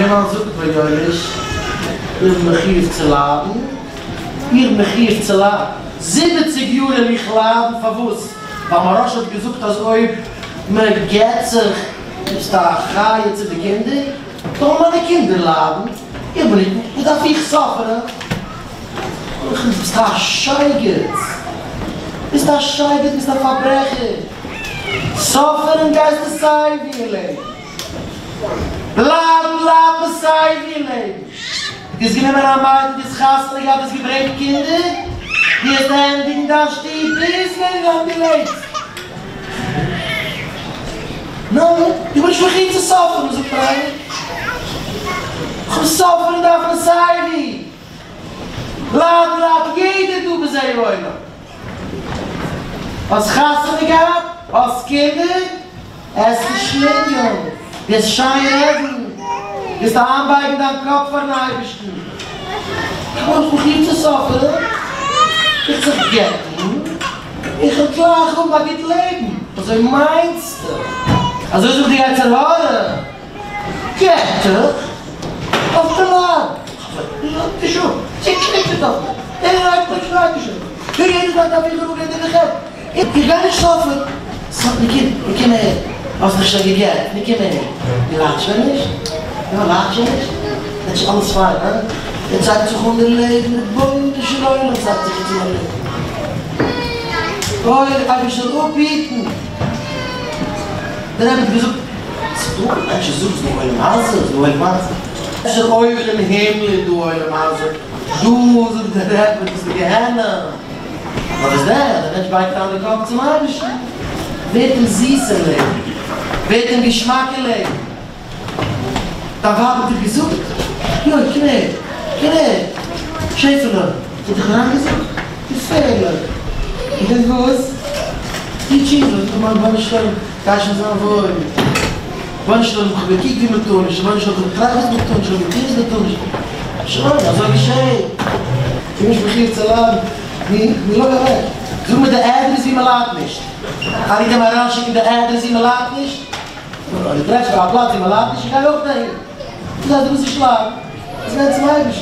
אינגערמאן זאגט מיר יואליש, איך בין מחיוב צו ליידן, איך בין מחיוב צו ליידן, זיבעציג יאר וועל איך ליידן, פארוואס? ווייל מוהראש האט געזאגט אז אויב מען גט זיך ביסטו א חיה צו די קינדער, זאלן מיינע קינדער ליידן, איך בין נישט, וואס דארף איך suffer ן? ביסט א שייגעץ! ביסט א שייגעץ! ביסט א פארברעכער! suffer ן גייסטו סיי ווי אין לעבן! ליידן ליידט מען סיי ווי אין לעבן! דו האסט גענומען א מיידל, דו האסט חתונה געהאט, דו האסט געברענגט קינדער, דו וועסט ענדיגן דיין שטוב ביז ווי לאנג דו לעבסט! ניין, איך בין נישט מחיוב צו suffer ן, זאגט מיר איינער. כ'האב suffer ן דארף מען סיי ווי. ליידן ליידט יעדער דא בזה העולם. האסט חתונה געהאט? האסט קינדער? עסט נישט שלינגען, וועסט שיין רעדן, וועסט איינבייגן דיין קאפ פארן אייבערשטן. איך בין מחיוב צו suffer ן, איך זיך גט'ן, איך וועל גלייך האבן א גוט לעבן. אזוי מיינסטו? אזוי זאגט די יצר הרע, גט דיך אויף די לאנד. לאז נישט אפ, זי קריגט אויף מיר, ער רייבט מיך, שרייט נישט אויף מיר, יעדע זאך דארף איך אראפגיין די חטא, איך גיי נישט suffer ן. סאפ נו קום, נו קום אהער, האסט דיך שוין געגעט, נו קום אהער, דו ליידסט שוין נישט? יא, ליידסט שוין נישט? יעצט איז אלעס פיין, הא? יעצט הייבט זיך אן די לעבן, רבונו של עולם ס'הייבט זיך יעצט אן א לעבן. אוי, דער אייבערשטער זאל אפהיטן. דער רבי האט געזאגט, ס'איז דא מענטשן זאגן ס'איז דא עולם הזה, ס'איז דא עולם הזה. אפשר אויבן אין הימל איז דא עולם הזה, דא זאגט דער רבי דאס איז גיהנום. נאר וואס דען, דער מענטש בייגט איין די קאפ צום אייבערשטן, ווערט אים זיס אין לעבן, ווערט אים געשמאק אין לעבן. דיין ווייב האט דיר געזאגט, יוי, קום הער, קום הער, שעפעלע, זי האט דיך אריינגעזאגט? געפערליך! און דאס וואס? די תשובה, זאגט דער רבונו של עולם, גיי שוין זיין וואויל. רבונו של עולם, כ'האב געקוקט ווי מ'טאר נישט, רבונו של עולם, כ'האב געטראכט וואס מ'טאר נישט, כ'האב געטון וואס מ'טאר נישט. שוין, אזוי געשעהט. כ'בין נישט מחיוב צו ליידן. נו, נו לויף אוועק. זאג מיר די אדרעס ווי מ'ליידט נישט. קען איך דיר אריינשיקן די אדרעס ווי מ'ליידט נישט? נו, אויב דו טרעפסט מיר א פלאץ ווי מ'ליידט נישט, איך גיי אויך אהין. דאס הייסט דו ביסט נישט ליידן. עס גייט צום אייבערשטן.